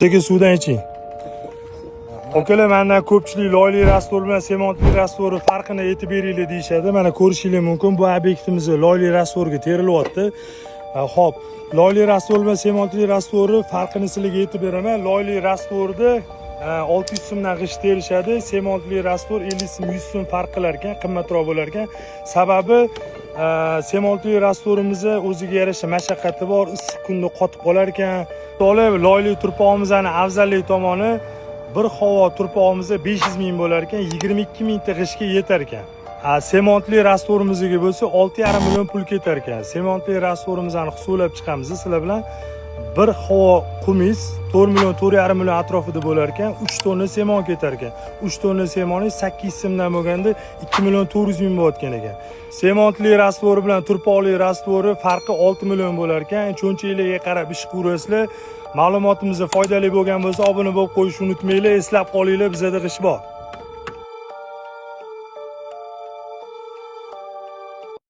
Sekin suvdan iching. Akalar, mandan ko'pchilik loyli раствор bilan semontli раствор i farqini aytib beringlar deyishadi. Mana, ko'rishingiz mumkin, bu obyektimiz loyli раствор ga terilyapti. Xo'p, loyli раствор bilan semontli раствор i farqini sizlarga aytib beraman. Loyli раствор da 600 so'mdan g'isht terishadi, semontli раствор 50 so'm, 100 so'm farq qilar ekan, qimmatroq bo'lar ekan. Sababi semontli раствор imizni o'ziga yarasha mashaqqati bor, issiq kunda qotib qolar ekan. Olib, loyli turpog'imizni afzallik tomoni, bir havo turpog'imizda 500 ming bo'lar ekan, 22 mingta g'ishtga yetar ekan. A semontli раствор imizga bo'lsa 6,5 million pul ketar ekan. Semontli раствор imizni hisoblab chiqamiz sizlar bilan. Bir havo qumingiz 4 million, 4,5 million atrofida bo'lar ekan, 3 tonna semon ketar ekan. 3 tonna semoningiz 800 so'mdan bo'lganda 2 million 400 ming bo'layotgan ekan. Semontli раствор i bilan turpoqli раствор i farqi 6 million bo'lar ekan. Cho'nchaklarga qarab ish qilaverasizlar. Ma'lumotimiz foydali bo'lgan bo'lsa, obuna bo'lib qo'yishni unutmanglar. Eslab qolinglar, bizada g'isht bor.